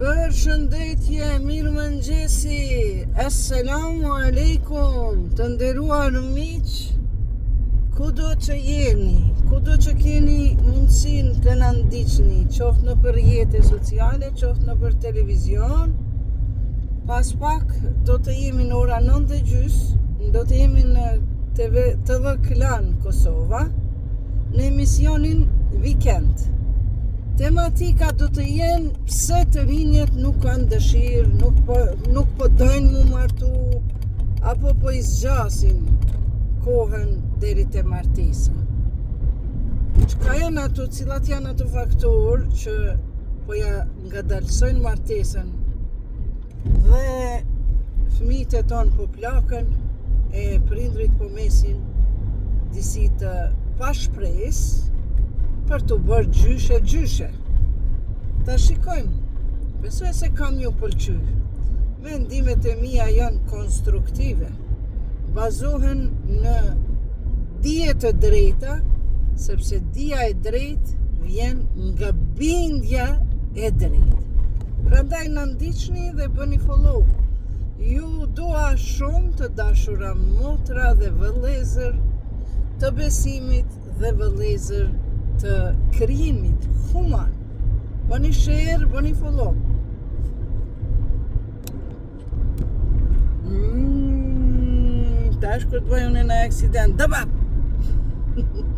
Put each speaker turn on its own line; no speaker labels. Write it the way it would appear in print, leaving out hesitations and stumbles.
Përshëndetje, mirëmëngjesi, esselamu alejkum, të nderuar miq, kudo që jeni, kudo që keni mundësinë të na ndiqni, qoftë nëpër rrjete sociale, qoftë nëpër televizion, pas pak do të jemi në ora 9 e gjys, do të jemi në TV, TV Klan Kosova, në emisionin Vikend. Tematika do të jenë pse të rinjët nuk kanë dëshirë, nuk po nuk po dojnë mu martu apo po i zgjasin kohën deri te martesa. Çka janë ato, cilat janë ato faktorë që po ja ngadalësojnë martesën Dhe fëmijët e tonë po plaken e prindrit po mesin disi të pashpresë për t'u bërë gjyshe gjyshe. Ta shikojmë. Besoj se ka me ju pëlqy. Mendimet e mia janë konstruktive. Bazohen në dije të drejta, sepse dija e drejtë vjen nga bindja e drejtë. Prandaj na ndiqni dhe bëni follow. Ju dua shumë të dashura motra dhe vëllezër të besimit dhe vëllezër të krijimit human. Bëni share, bëni follow. Mm, tash kur të bëj unë në aksident, dëba!